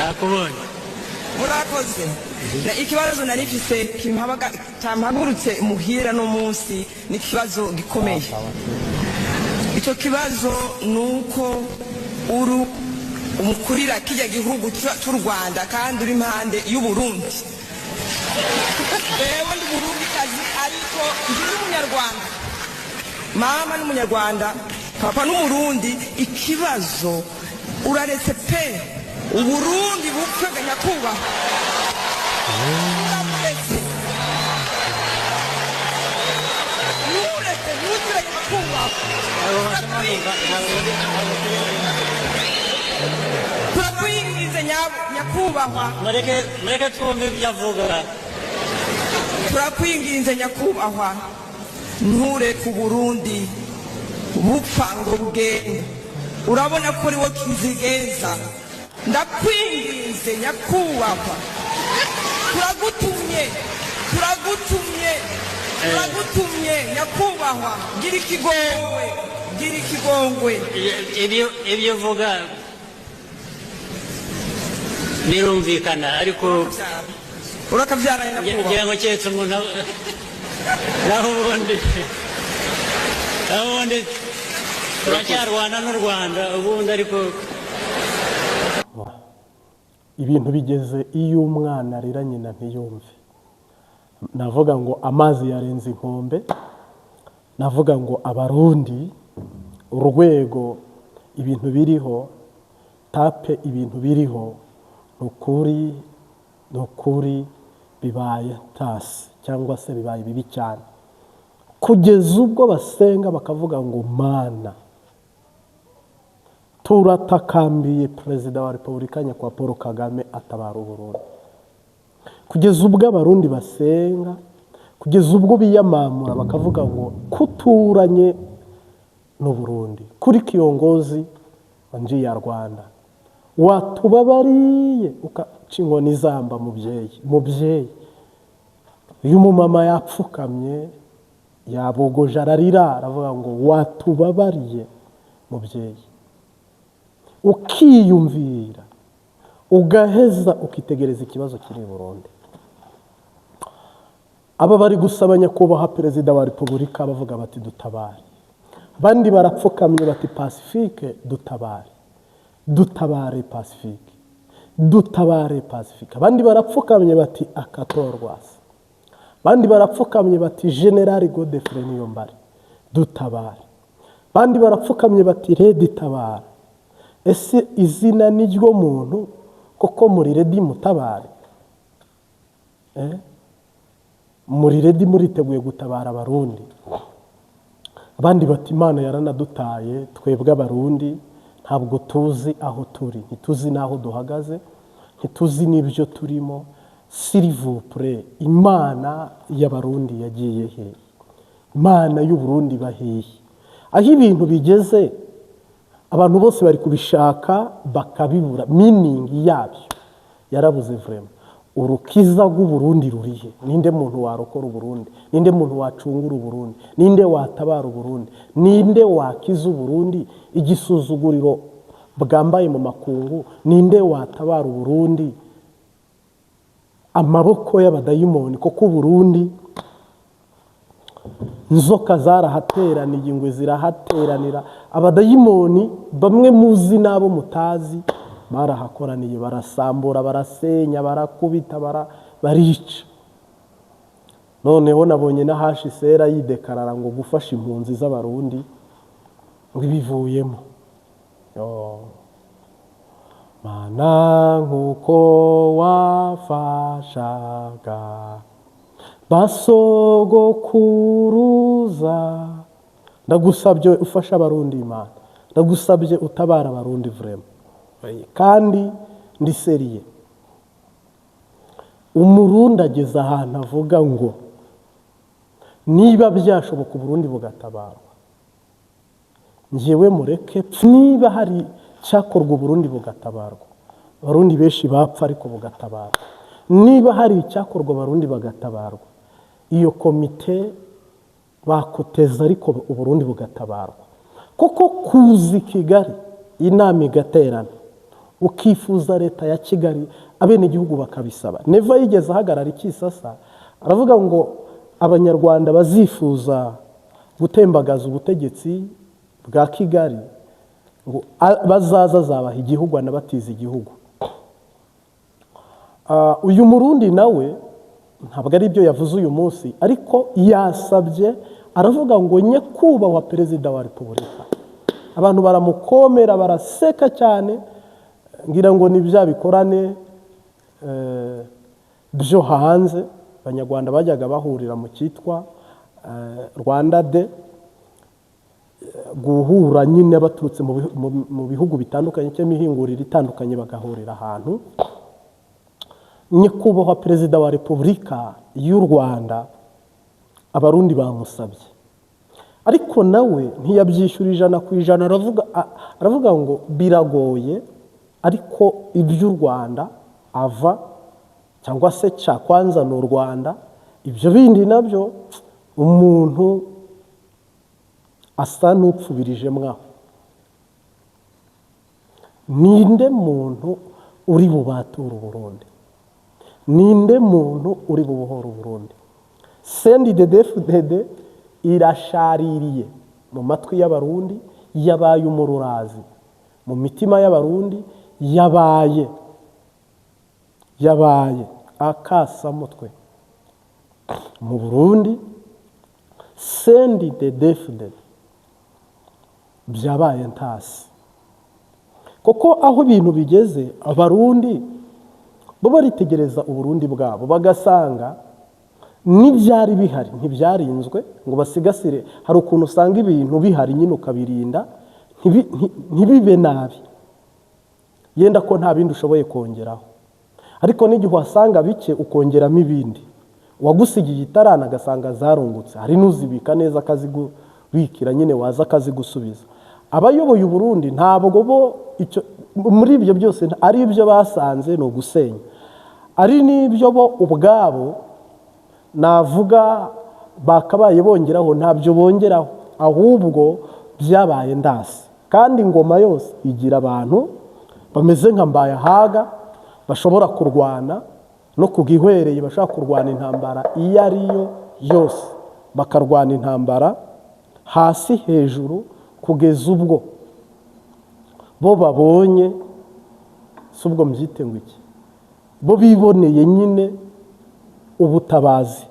Nakubonye. Murakoze. Ikibazo nari mfise cyampagurutse muhira no munsi ni ikibazo gikomeye. Icyo kibazo ni uko uri umukurira kijya gihugu cy'u Rwanda kandi uri impande y'Uburundi. Rero ndi Umurundikazi, ariko ndi n'Umunyarwanda. Mama n'Umunyarwanda, papa n'Umurundi. Ikibazo, uraretse pe Uburundi bupfe, nyakubahwa? Uraretse, ntureke, ntuzire, nyakubahwa. Turakwinginze, nyakubahwa. Mureke, mureke twumve ibyo avuga. Turakwinginze, nyakubahwa, ntureke Uburundi bupfa ngo bugende. Urabona ko uri wo kizigenza. Ndakwinginze, nyakubahwa, turagutumye, turagutumye, turagutumye, nyakubahwa. Gira ikigongwe, gira ikigongwe. Ibyo uvuga birumvikana, ariko Urakabyara, nyakubahwa. Ngira ngo keretse umuntu, naho ubundi turacyarwana n'u Rwanda ubundi, ariko Ibintu bigeze iyo umwana arira nyina ntiyumve. Navuga ngo amazi yarenze inkombe. Navuga ngo Abarundi, urwego ibintu biriho tape, ibintu biriho, ni ukuri, ni ukuri bibaye tasi cyangwa se bibaye bibi cyane, kugeza ubwo basenga bakavuga ngo: "Mana, turatakambiye Perezida wa Repubulika nyakubahwa Paul Kagame atabara Uburundi." Kugeza ubwo Abarundi basenga, kugeza ubwo biyamamura bakavuga ngo kuturanye n'Uburundi, kuri kiongozi wa nchi ya Rwanda, watubabariye ukaca inkoni izamba. Mubyeyi, mubyeyi, uyu mumama yapfukamye, yabogoje, ararira, aravuga ngo: "Watubabariye, mubyeyi." Ukiyumvira, ugaheza ukitegereza ikibazo kiri i Burundi. Aba bari gusaba nyakubahwa Perezida wa Repubulika, bavuga bati: "Dutabare." Abandi barapfukamye bati: "Pacifique, dutabare, dutabare, Pacifique, dutabare, Pacifique." Abandi barapfukamye bati: "Agathon Rwasa." Abandi barapfukamye bati: "Général Godefroid Niyombare, dutabare." Abandi barapfukamye bati: "RED Tabara." Ese izina ni ryo muntu koko? Muri ready mutabare? Eh? Muri ready, muriteguye gutabara Abarundi? Abandi bati: "Imana yaranadutaye twebwe Abarundi, ntabwo tuzi aho turi, ntituzi n'aho duhagaze, ntituzi n'ibyo turimo. S'il vous plaît, Imana y'Abarundi yagiye he? Imana y'Uburundi iba hehe?" Aho ibintu bigeze, abantu bose bari kubishaka bakabibura, meaning yabyo yarabuze vraiment. Urukiza rw'Uburundi rurihe? Ninde muntu warokora Uburundi? Ninde muntu wacungura Uburundi? Ninde watabara Uburundi? Ninde wakiza Uburundi igisuzuguriro bwambaye mu makungu? Ninde watabara Uburundi amaboko y'abadayimoni? Kuko Uburundi inzoka zarahateraniye, ingwe zirahateranira, abadayimoni bamwe muzi n'abo mutazi barahakoraniye, barasambura, barasenya, barakubita, barica. Noneho nabonye na HCR yidekarara ngo gufasha impunzi z'Abarundi ngo ibivuyemo. Yo. Mana, nk'uko wafashaga basogokuruza, ndagusabye ufashe Abarundi. Imana, ndagusabye utabara Abarundi vraiment. Kandi ndi sérieux. Umurundi ageze ahantu avuga ngo niba byashoboka Uburundi bugatabarwa, njyewe mureke. Niba hari icyakorwa Uburundi bugatabarwa, Abarundi benshi bapfa ariko bugatabarwa. Niba hari icyakorwa Abarundi bagatabarwa, iyo komite bakoteza ariko Uburundi bugatabarwa. Kuko kuza i Kigali, inama igaterana. Ukifuza leta ya Kigali, abenegihugu bakabisaba. Neva yigeze ahagarara ikisasa aravuga ngo Abanyarwanda bazifuza gutembagaza ubutegetsi bwa Kigali ngo bazaza azabaha igihugu, anabatiza igihugu. Uyu Murundi nawe ntabwo ari ibyo yavuze uyu munsi, ariko yasabye, aravuga ngo: "Nyakubahwa Perezida wa Repubulika." Abantu baramukomera, baraseka cyane, ngira ngo ni bya bikorane byo hanze Abanyarwanda bajyaga bahurira mu cyitwa Rwanda Day, guhura nyine baturutse mu bihugu bitandukanye cyangwa imihingurire itandukanye, bagahurira ahantu. Nyakubahwa Perezida wa Repubulika y'u Rwanda, Abarundi bamusabye, ariko nawe ntiyabyishyura 100%. Aravuga ngo biragoye, ariko iby'u Rwanda ava cyangwa se cya kwanza ni u Rwanda, ibyo bindi nabyo umuntu asa n'upfubirije mwaho. Ninde muntu uri bubature Uburundi? Ninde muntu uri bubohore Uburundi? CNDD-FDD irashaririye mu matwi y'Abarundi, yabaye umururazi mu mitima y'Abarundi, yabaye akasamutwe mu Burundi. CNDD-FDD byabaye ntasi, kuko aho ibintu bigeze, Abarundi bo baritegereza Uburundi bwabo bagasanga n'ibyari bihari ntibyarinzwe ngo basigasire. Hari ukuntu usanga ibintu bihari nyine ukabirinda ntibibe nabi, yenda ko nta bindi ushoboye kongeraho, ariko n'igihe uhasanga bike ukongeramo ibindi. Uwagusigiye itarana agasanga zarungutse, hari n'uzibika neza akazigubikira nyine, waza akazigusubiza. Abayoboye Uburundi ntabwo bo icyo muri ibyo byose ari ibyo basanze ni ugusenya, ari n'ibyo bo ubwabo navuga bakabaye bongeraho, ntabyo bongeraho, ahubwo byabaye ndasi. Kandi ingoma yose igira abantu bameze nka Mbayahaga, bashobora kurwana no kugihwereye, bashobora kurwana intambara iyo ari yo yose, bakarwana intambara hasi hejuru kugeza ubwo bo babonye, si ubwo mbyite ngo iki, bo biboneye nyine ubutabazi.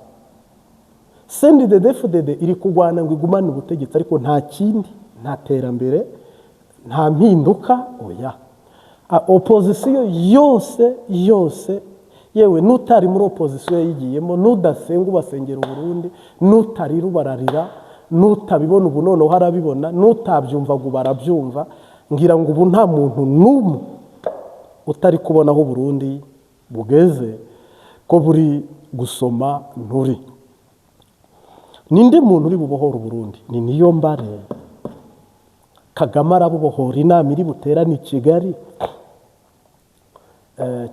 CNDD-FDD iri kurwana ngo igumane ubutegetsi, ariko nta kindi, nta terambere, nta mpinduka, oya. Opozisiyo yose yose, yewe n'utari muri opozisiyo yayigiyemo, n'udasenga ubasengera Uburundi, n'utarira ubararira, n'utabibona ubu noneho arabibona, n'utabyumva ngo barabyumva. Ngira ngo ubu nta muntu n'umwe utari kubona aho Uburundi bugeze, ko buri gusoma nturi. Ninde muntu uri bubohora Uburundi? Ni niyo mbare Kagame arabubohora? Inama iri buterane i Kigali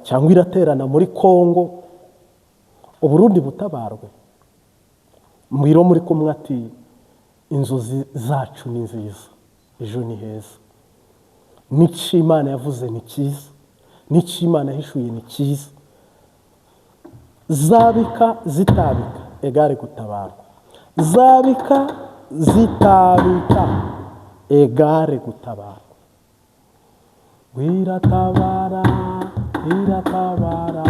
cyangwa iraterana muri Kongo, Uburundi butabarwe? Mbwira muri kumwe ati: "Inzozi zacu ni nziza, ejo ni heza, n'icyo Imana yavuze ni cyiza, n'icyo Imana yahishuye ni cyiza." Zabika zitabika, égale gutabarwa. Zabika zitabika, égale gutabarwa. Iratabara, iratabara,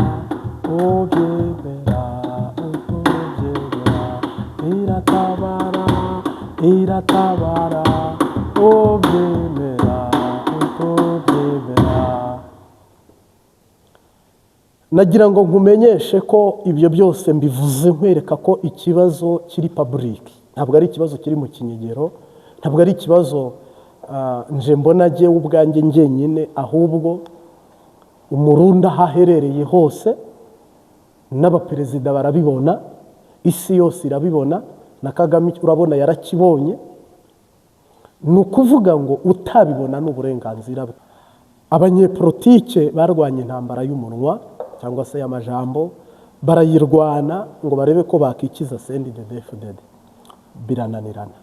ubyemera utubyemera, iratabara, iratabara, ubyemera utubyemera. Nagira ngo nkumenyeshe ko ibyo byose mbivuze nkwereka ko ikibazo kiri public, ntabwo ari ikibazo kiri mu kinyegero, ntabwo ari ikibazo nje mbona jyewe ubwanjye njyenyine, ahubwo Umurundi aho aherereye hose n'abaperezida barabibona, isi yose irabibona, na Kagame urabona yarakibonye. Ni ukuvuga ngo utabibona ni uburenganzira bwe. Abanyepolitike barwanya intambara y'umunwa cyangwa se y'amajambo, barayirwana ngo barebe ko bakikiza CNDD-FDD, birananirana.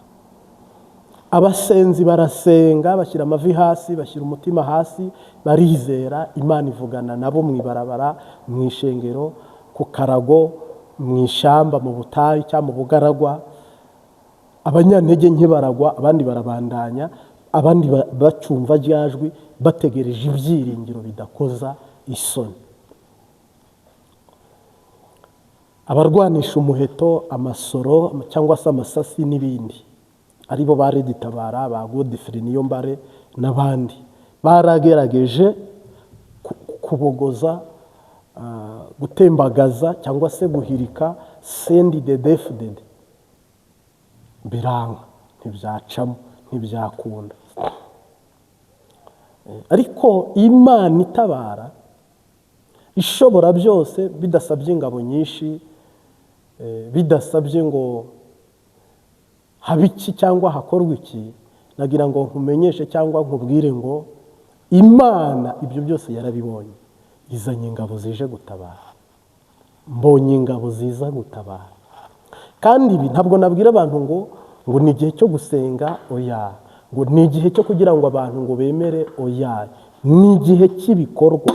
Abasenzi barasenga, bashyira amavi hasi, bashyira umutima hasi, barizera. Imana ivugana nabo mu ibarabara, mu ishengero, ku karago, mu ishyamba, mu butayu cyangwa mu bugaragwa. Abanyantege nke baragwa, abandi barabandanya, abandi bacumva ryajwi, bategereje ibyiringiro bidakoza isoni. Abarwanisha umuheto, amasoro cyangwa se amasasi n'ibindi, aribo ba Reditabara, ba Godfrey Niyombare n'abandi, baragerageje kubogoza, gutembagaza cyangwa se guhirika CNDD-FDD, biranga, ntibyacamo, ntibyakunda. Ariko Imana itabara ishobora byose, bidasabye ingabo nyinshi, bidasabye ngo habe iki cyangwa hakorwe iki. Nagira ngo nkumenyeshe cyangwa nkubwire ngo Imana ibyo byose yarabibonye, izanye ingabo zije gutabara. Mbonye ingabo ziza gutabara. Kandi ibi ntabwo nabwira abantu ngo ni igihe cyo gusenga, oya, ngo ni igihe cyo kugira ngo abantu ngo bemere, oya, ni igihe cy'ibikorwa.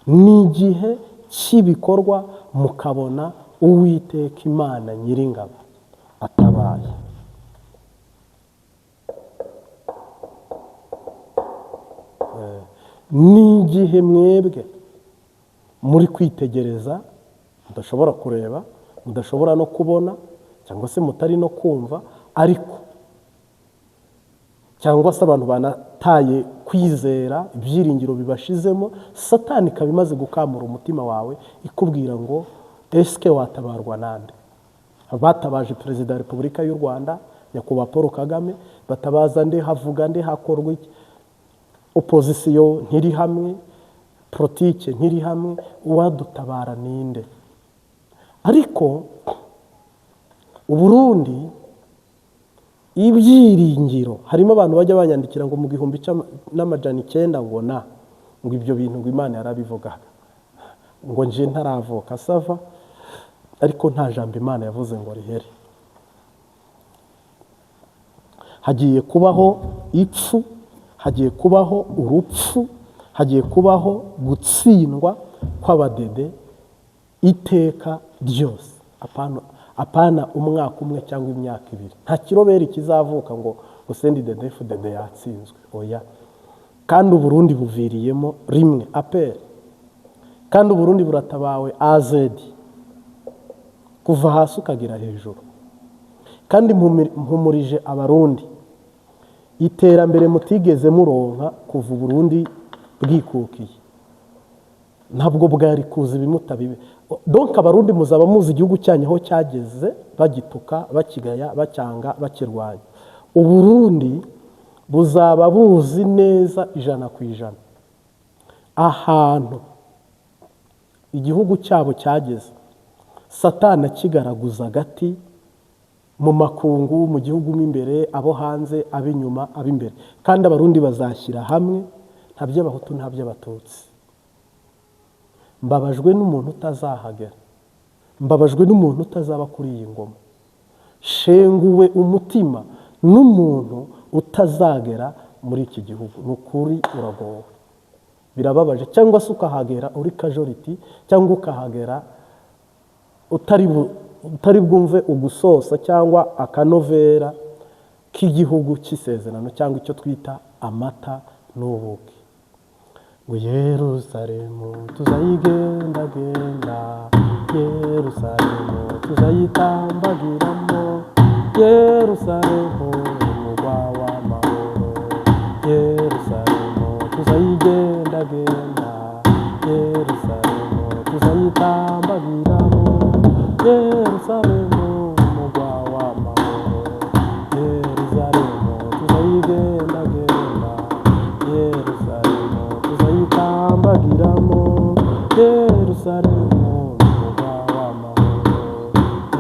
Ni igihe cy'ibikorwa, mukabona Uwiteka Imana nyiringabo atabaye. Ni igihe mwebwe muri kwitegereza, mudashobora kureba, mudashobora no kubona, cyangwa se mutari no kumva, ariko cyangwa se abantu banataye kwizera, ibyiringiro bibashizemo, Satani ikaba imaze gukamura umutima wawe ikubwira ngo eske watabarwa nande? Batabaje Perezida wa Repubulika y'u Rwanda Nyakubahwa Paul Kagame, batabaza nde, havuga nde, hakorwa iki? Opozisiyo ntiri hamwe, politike ntiri hamwe, uwadutabara ninde? Ariko Uburundi ibyiringiro, harimo abantu bajya banyandikira ngo mu 1900 ngo na ngo ibyo bintu ngo Imana yarabivugaga, ngo nje ntaravuka sava, ariko nta jambo Imana yavuze ngo rihere. Hagiye kubaho ipfu, hagiye kubaho urupfu, hagiye kubaho gutsindwa kw'abadede iteka ryose. Apana umwaka umwe cyangwa imyaka ibiri. Nta kiroberi kizavuka ngo CNDD-FDD yatsinzwe, oya. Kandi Uburundi buviriyemo rimwe APR, kandi Uburundi buratabawe AZ, kuva hasi ukagira hejuru. Kandi mpumurije Abarundi, iterambere mutigeze muronka kuva Uburundi bwikukiye ntabwo bwari kuza ibimutabibe. Donc Abarundi muzaba muzi igihugu cyanyu aho cyageze, bagituka, bakigaya, bacyanga, bakirwanya. Uburundi buzaba buzi neza 100% ahantu igihugu cyabo cyageze. Satani akigaraguza agati mu makungu, mu gihugu mo imbere, abo hanze, ab'inyuma, ab'imbere. Kandi Abarundi bazashyira hamwe, nta by'Abahutu nta by'Abatutsi. Mbabajwe n'umuntu utazahagera, mbabajwe n'umuntu utazaba kuri iyi ngoma, shenguwe umutima n'umuntu utazagera muri iki gihugu. Ni ukuri uragowe, birababaje. Cyangwa se ukahagera uri kajoriti, cyangwa ukahagera utari bwumve ugusosa cyangwa akanovera k'igihugu cy'isezerano, cyangwa icyo twita amata n'ubuki. Ngo Yerusalemu tuzayigendagenda, Yerusalemu tuzayitambagiramo, Yerusalemu umurwa w'amahoro, Yerusalemu tuzayigendagenda, Yerusalemu tuzayitambagiramo, Yerusalemu umurwa w'amahoro, Yerusalemu tuzayigendagenda, Yerusalemu tuzayitambagiramo, Yerusalemu umurwa w'amahoro,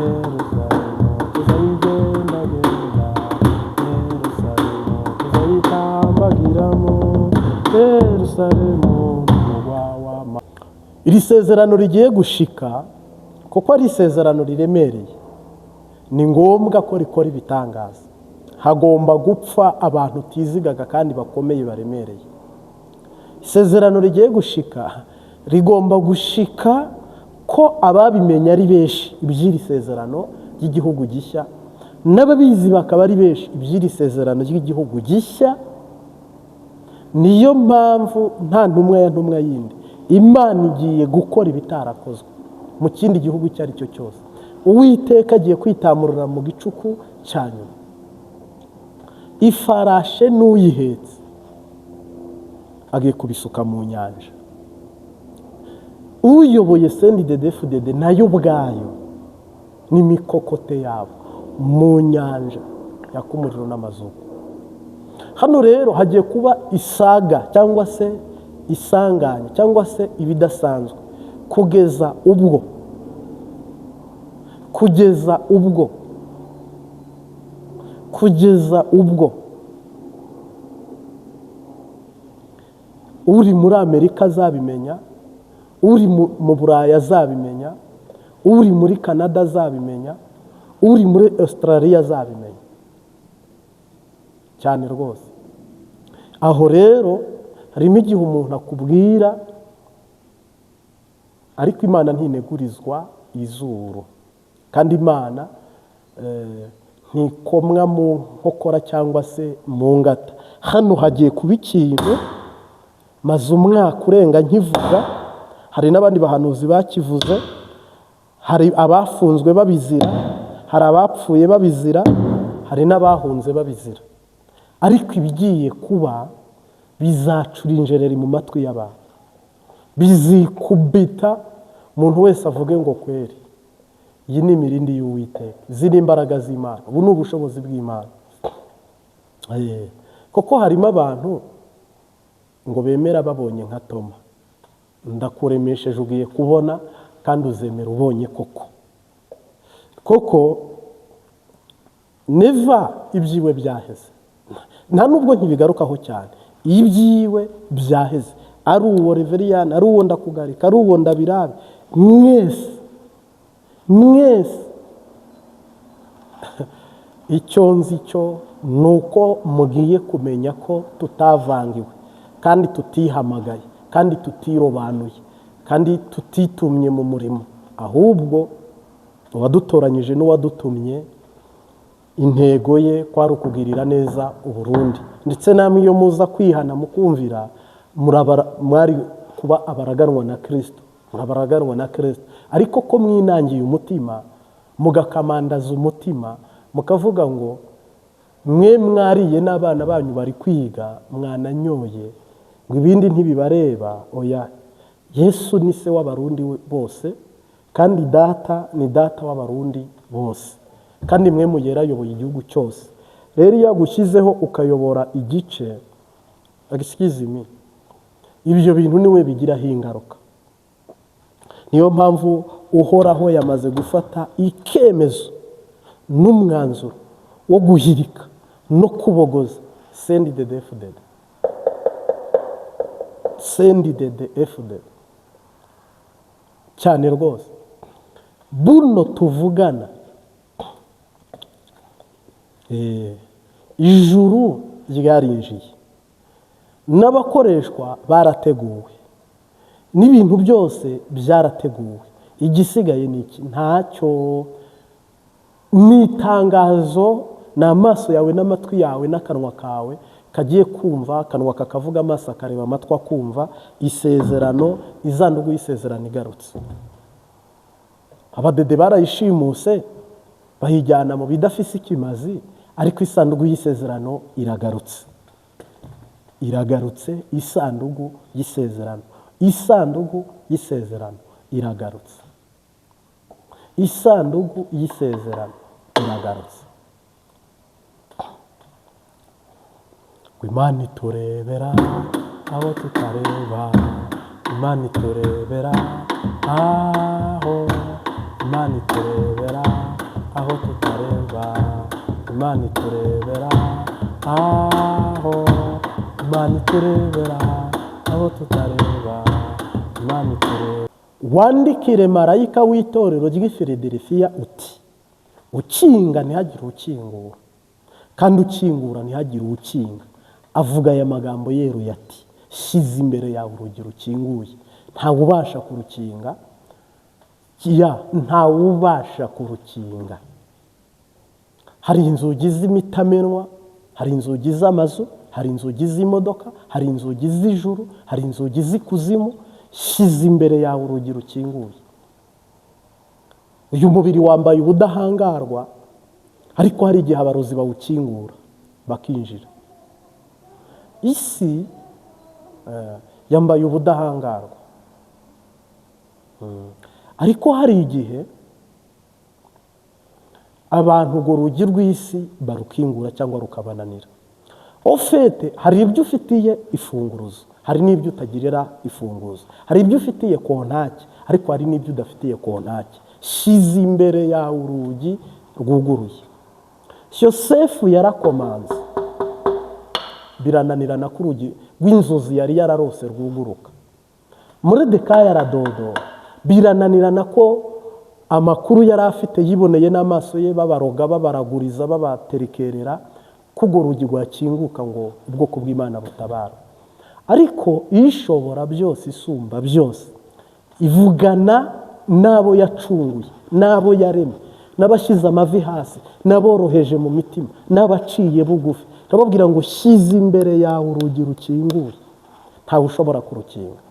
Yerusalemu tuzayigendagenda, Yerusalemu tuzayitambagiramo, Yerusalemu umurwa w'amahoro. Iri sezerano rigiye gushika, kuko ari isezerano riremereye, ni ngombwa ko rikora ibitangaza. Hagomba gupfa abantu utizigaga kandi bakomeye baremereye. Isezerano rigiye gushika rigomba gushika ko ababimenya ari benshi iby'iri sezerano ry'igihugu gishya, n'ababizi bakaba ari benshi iby'iri sezerano ry'igihugu gishya. Niyo mpamvu nta ntumwa ya ntumwa yindi, Imana igiye gukora ibitarakozwe mu kindi gihugu icyo ari cyo cyose. Uwiteka agiye kwitamurura mu gicuku cya nyuma, ifarashe n'uyihetse agiye kubisuka mu nyanja. Uyoboye CNDD-FDD nayo ubwayo n'imikokote yabo mu nyanja yaka umuriro n'amazuku. Hano rero hagiye kuba isaga cyangwa se isanganya cyangwa se ibidasanzwe, kugeza ubwo kugeza ubwo kugeza ubwo uri muri Amerika azabimenya, uri mu Burayi azabimenya, uri muri Canada azabimenya, uri muri Australia azabimenya cyane rwose. Aho rero harimo igihe umuntu akubwira, ariko Imana ntinegurizwa izuru, kandi Imana ntikomwa mu nkokora cyangwa se mu ngata. Hano hagiye kuba ikintu maze umwaka urenga nkivuga, hari n'abandi bahanuzi bakivuze, hari abafunzwe babizira, hari abapfuye babizira, hari n'abahunze babizira. Ariko ibigiye kuba bizacura injereri mu matwi y'abantu, bizikubita umuntu wese avuge ngo kweri iyi ni imirindi y'Uwiteka, izi ni imbaraga z'Imana, ubu ni ubushobozi bw'Imana. Kuko harimo abantu ngo bemera babonye nka Toma, ndakuremesheje ugiye kubona kandi uzemera ubonye koko. Koko neva ibyiwe byaheze, nta nubwo nkibigarukaho cyane, ibyiwe byaheze, ari uwo Reveriyani, ari uwo Ndakugarika, ari uwo Ndabirabe, mwese mwese icyo nzi cyo ni uko mugiye kumenya ko tutavangiwe, kandi tutihamagaye, kandi tutirobanuye, kandi tutitumye mu murimo, ahubwo uwadutoranyije n'uwadutumye intego ye kwari ukugirira neza Uburundi. Ndetse namwe iyo muza kwihana mukumvira, mwari kuba abaraganwa na Kristo, murabaraganwa na Kristo. Ariko ko mwinangiye umutima, mugakamandaza umutima, mukavuga ngo mwe mwariye n'abana banyu bari kwiga, mwananyoye, ngo ibindi ntibibareba. Oya, Yesu ni se w'Abarundi bose, kandi data ni data w'Abarundi bose, kandi mwe mugera ayoboye igihugu cyose. Rero iyo agushyizeho ukayobora igice, excuse me, ibyo bintu niwe bigiraho ingaruka. Niyo mpamvu Uhoraho yamaze gufata ikemezo n'umwanzuro wo guhirika no kubogoza CNDD-FDD, CNDD-FDD cyane rwose. Buno tuvugana ijuru ryarinjiye, n'abakoreshwa barateguwe, n'ibintu byose byarateguwe. Igisigaye ni iki? Ntacyo. Ni itangazo, ni amaso yawe n'amatwi yawe n'akanwa kawe kagiye kumva, akanwa kakavuga, amaso akareba, amatwi akumva isezerano, izandugu y'isezerano igarutse. Abadede barayishimuse bayijyana mu bidafise ikimazi, ariko isanduku y'isezerano iragarutse, iragarutse. Isanduku y'isezerano, isanduku y'isezerano iragarutse, isanduku y'isezerano iragarutse. Imana iturebera aho tutareba, Imana iturebera aho, Imana iturebera aho tutareba, Imana iturebera aho, Imana iturebera aho tutareba, Imana iturebera. Wandikire marayika w'itorero ry'i Filadelfiya uti: ukinga ntihagire ukingura, Kandi ukingura ntihagire uwukinga. Avuga aya magambo yeruye ati: "Shyize imbere yawe urugi rukinguye, ntawe ubasha kurukinga." Ya, ntawe ubasha kurukinga. Hari inzugi z'imitamenwa, hari inzugi z'amazu, hari inzugi z'imodoka, hari inzugi z'ijuru, hari inzugi z'ikuzimu. Shyize imbere yawe urugi rukinguye. Uyu mubiri wambaye ubudahangarwa, ariko hari igihe abarozi bawukingura bakinjira. Isi yambaye ubudahangarwa, ariko hari igihe abantu urwo rugi rw'isi barukingura cyangwa rukabananira. Au fait, hari ibyo ufitiye ifunguruzo, hari n'ibyo utagirira ifunguzo, hari ibyo ufitiye kontake, ariko hari n'ibyo udafitiye kontake. Shyize imbere yawe urugi rwuguruye. Yosefu yarakomanze, birananirana ko urugi rw'inzozi yari yararose rwuguruka. Moridekayi aradodora, birananirana ko amakuru yari afite yiboneye n'amaso ye, babaroga, babaraguriza, babaterekerera, ko urwo rugi rwakinguka ngo ubwoko bw'Imana butabara. Ariko Ishobora byose, Isumba byose, ivugana n'abo yacunguye, n'abo yaremye, n'abashyize amavi hasi, n'aboroheje mu mitima, n'abaciye bugufi, ndababwira ngo: "Shyize imbere yawe urugi rukinguye, ntawe ushobora kurukinga."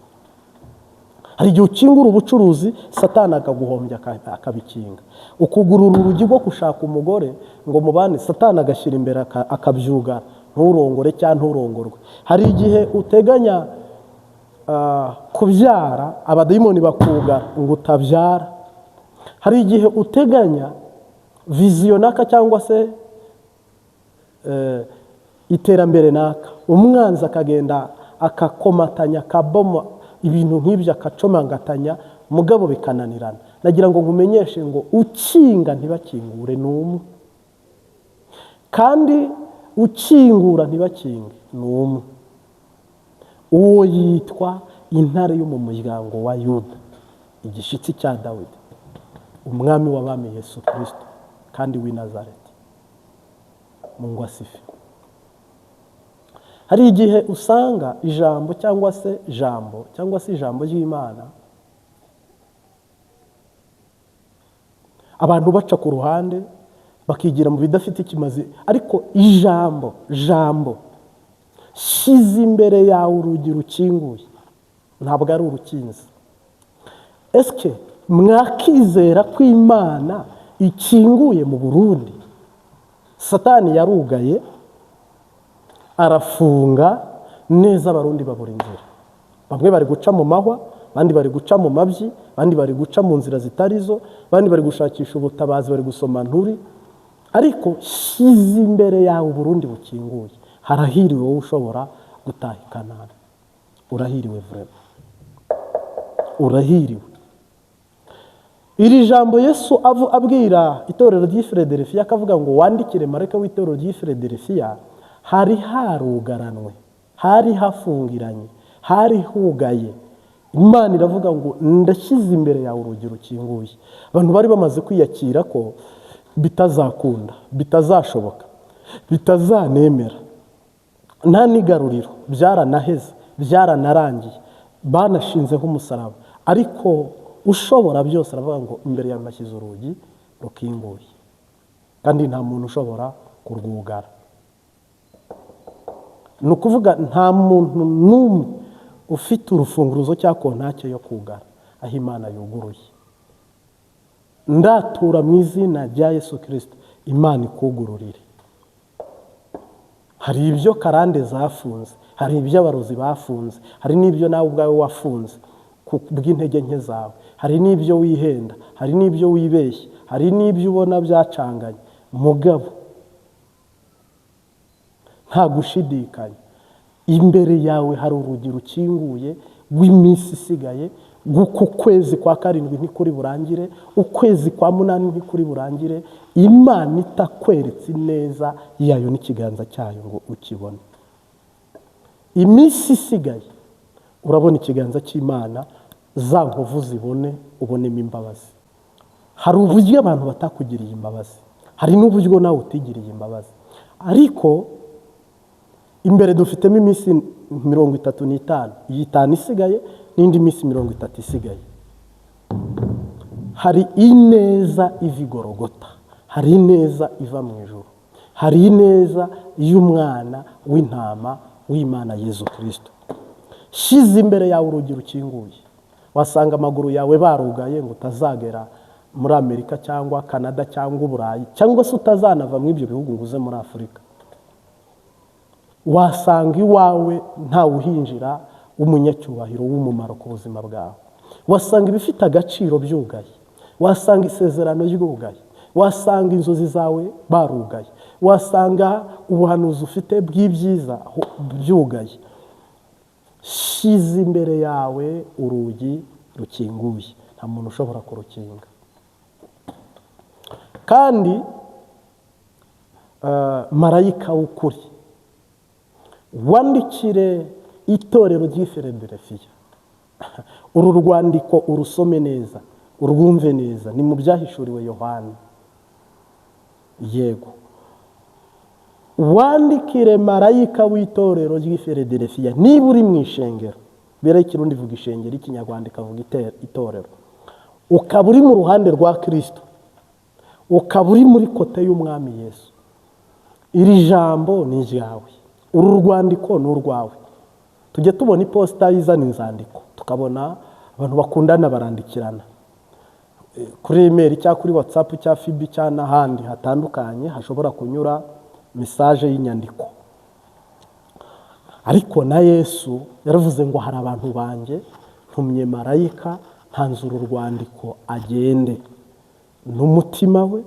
Hari igihe ukingura ubucuruzi, Satani akaguhombya, akabikinga. Ukugurura urugi rwo gushaka umugore ngo mubane, Satani agashyira imbere akabyugara, nturongore cyangwa nturongorwe. Hari igihe uteganya kubyara, abadayimoni bakugara ngo utabyara. Hari igihe uteganya vision naka cyangwa se iterambere naka, umwanzi akagenda akakomatanya, akaboma ibintu nk'ibyo, akacomangatanya, mugabo bikananirana. Nagira ngo nkumenyeshe ngo ukinga ntibakingure ni umwe, kandi ukingura ntibakinge ni umwe. Uwo yitwa Intare yo mu muryango wa Yuda, Igishyitsi cya Dawidi, Umwami w'abami, Yesu Kirisito kandi w'i Nazareti. Mungu asifiwe. Hari igihe usanga ijambo cyangwa se jambo cyangwa se ijambo ry'Imana abantu baca ku ruhande, bakigira mu bidafite ikimazi. Ariko ijambo jambo "Shyize imbere yawe urugi rukinguye" ntabwo ari urukinzi. Esike mwakizera ko Imana ikinguye mu Burundi? Satani yarugaye, arafunga neza, Abarundi babura inzira. Bamwe bari guca mu mahwa, abandi bari guca mu mabyi, abandi bari guca mu nzira zitari zo, abandi bari gushakisha ubutabazi, bari gusoma nturi. Ariko shyize imbere yawe Uburundi bukinguye. Harahiriwe wowe ushobora gutaha i Kanani. Urahiriwe, vraiment urahiriwe. Iri jambo Yesu abwira itorero ry'i Filadelfiya, akavuga ngo: "Wandikire marayika w'itorero ry'i Filadelfiya." Hari harugaranwe, hari hafungiranye, hari hugaye. Imana iravuga ngo: "Ndashyize imbere yawe urugi rukinguye." Abantu bari bamaze kwiyakira ko bitazakunda, bitazashoboka, bitazanemera, nta n'igaruriro, byaranaheze, byaranarangiye, banashinzeho umusaraba. Ariko Ushobora byose aravuga ngo: "Imbere yawe nashyize urugi rukinguye, kandi nta muntu ushobora kurwugara." Ni ukuvuga nta muntu n'umwe ufite urufunguzo cyangwa kontake yo kugara aho Imana yuguruye. Ndatura mu izina rya Yesu Kirisito, Imana ikugururire. Hari ibyo karande zafunze, hari ibyo abarozi bafunze, hari n'ibyo nawe ubwawe wafunze ku bw'intege nke zawe, hari n'ibyo wihenda, hari n'ibyo wibeshya, hari n'ibyo ubona byacanganye. Mugabo nta gushidikanya, imbere yawe hari urugi rukinguye rw'iminsi isigaye. Guko ukwezi kwa karindwi ntikuri burangire, ukwezi kwa munani ntikuri burangire, Imana itakweretse ineza yayo n'ikiganza cyayo ngo ukibone. Iminsi isigaye urabona ikiganza cy'Imana, za nkovu zibone, ubonemo imbabazi. Hari uburyo abantu batakugiriye imbabazi, hari n'uburyo nawe utigiriye imbabazi. Ariko imbere dufitemo iminsi 35, iyi 5 isigaye n'indi minsi 30 isigaye. Hari ineza iva i Gorogota, hari ineza iva mu ijuru, hari ineza y'umwana w'intama w'Imana Yezu Kristo. Shyize imbere yawe urugi rukinguye, wasanga amaguru yawe barugaye ngo utazagera muri Amerika cyangwa Canada cyangwa Uburayi, cyangwa se utazanava muri ibyo bihugu ngo uze muri Afurika. Wasanga iwawe ntawe uhinjira w'umunyacyubahiro w'umumaro ku buzima bwawe. Wasanga ibifite agaciro byugaye, wasanga isezerano ryugaye, wasanga inzozi zawe barugaye, wasanga ubuhanuzi ufite bw'ibyiza byugaye. Shyize imbere yawe urugi rukinguye, nta muntu ushobora kurukinga. Kandi marayika w'ukuri wandikire itorero ry'i Filadelfiya. Uru rwandiko urusome neza, urwumve neza, ni mu byahishuriwe Yohana. Yego, wandikire marayika w'itorero ry'i Filadelfiya. Niba uri mu ishengero, mbere y'ikirundi ivuga ishengero, ikinyarwanda ikavuga itorero, ukaba uri mu ruhande rwa Kristo, ukaba uri muri côté y'umwami Yesu, iri jambo ni iryawe, uru rwandiko ni urwawe. Tujya tubona iposita izana inzandiko, tukabona abantu bakundana barandikirana kuri email cyangwa kuri WhatsApp cyangwa FB cyangwa n'ahandi hatandukanye hashobora kunyura message y'inyandiko. Ariko na Yesu yaravuze ngo hari abantu banjye ntumye marayika, ntanze uru rwandiko agende n'umutima we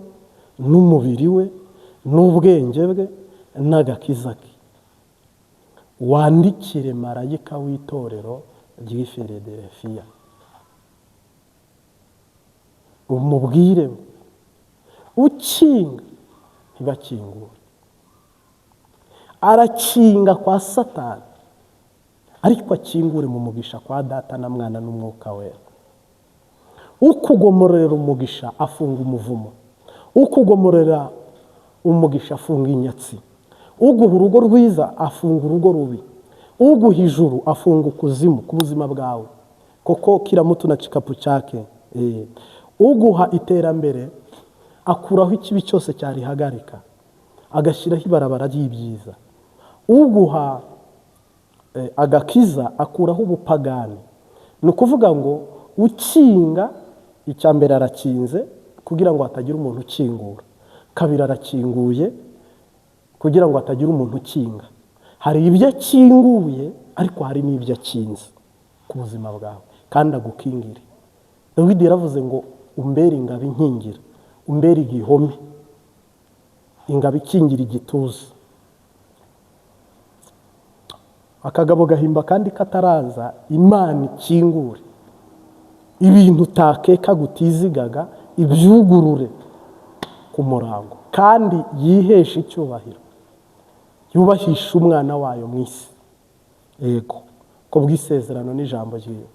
n'umubiri we n'ubwenge bwe n'agakiza ke. Wandikire marayika w'itorero ry'i Filadelfiya, umubwire ukinga ntibakingure, arakinga kwa Satani ariko akingure mu mugisha kwa Data na Mwana n'Umwuka Wera. Ukugomorera umugisha afunga umuvumo, ukugomorera umugisha afunga inyatsi, uguha urugo rwiza afunga urugo rubi, uguha ijuru afunga ukuzimu ku buzima bwawe, kuko kila mtu na kikapu chake. Uguha iterambere akuraho ikibi cyose cyarihagarika, agashyiraho ibarabara ry'ibyiza. Uguha agakiza akuraho ubupagani. Ni ukuvuga ngo ukinga, icya mbere arakinze kugira ngo hatagira umuntu ukingura, kabiri arakinguye kugira ngo hatagira umuntu ukinga. Hari ibyo akinguye ariko hari n'ibyo akinze ku buzima bwawe, kandi agukingire. Dawidi yaravuze ngo umbere ingabo inkingira, umbere igihome, ingabo ikingira igituza. Akagabo gahimba kandi kataraza, Imana ikingure ibintu utakeka gutizigaga, ibyugurure ku murango, kandi yiheshe icyubahiro, yubahishe umwana wayo mu isi. Yego, ko bw'isezerano n'ijambo ryiwe.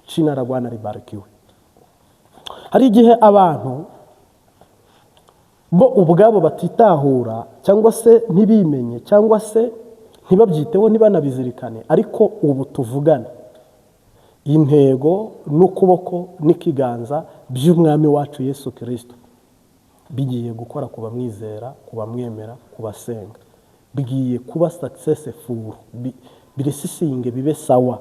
Jina la Bwana libarikiwe. Hari igihe abantu bo ubwabo batitahura, cyangwa se ntibimenye, cyangwa se ntibabyiteho, ntibanabizirikane, ariko ubu tuvugana intego n'ukuboko n'ikiganza by'umwami wacu Yesu Kirisito bigiye gukora ku bamwizera, ku bamwemera, ku basenga. Bigiye kuba successful, birisisinge bibe sawa.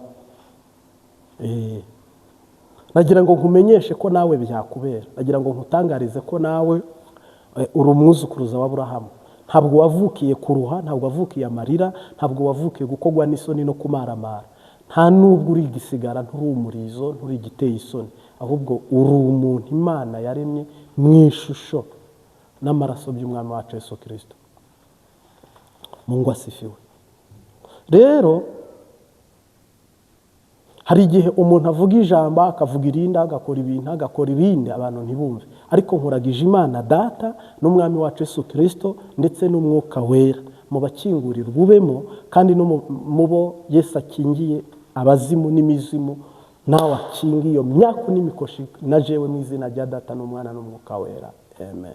Nagira ngo nkumenyeshe ko nawe byakubera, nagira ngo nkutangarize ko nawe uri umwuzukuruza wa Aburahamu. Ntabwo wavukiye kuruha, ntabwo wavukiye amarira, ntabwo wavukiye gukogwa n'isoni no kumaramara, nta nubwo uri igisigara, nturi umurizo, nturi igiteye isoni, ahubwo uri umuntu Imana yaremye mu ishusho n'amaraso by'umwami wacu Yesu Kirisito. Mungu asifiwe. Rero hari igihe umuntu avuga ijambo, akavuga irindi, agakora ibintu, agakora ibindi, abantu ntibumve. Ariko nkuragije Imana Data n'umwami wacu Yesu Kirisito ndetse n'Umwuka Wera mu bakingurirwa ubemo, kandi no mu bo Yesu akingiye abazimu n'imizimu, nawe akingiye iyo myaku n'imikoshi na jewe, mu izina rya Data n'Umwana n'Umwuka Wera, amen.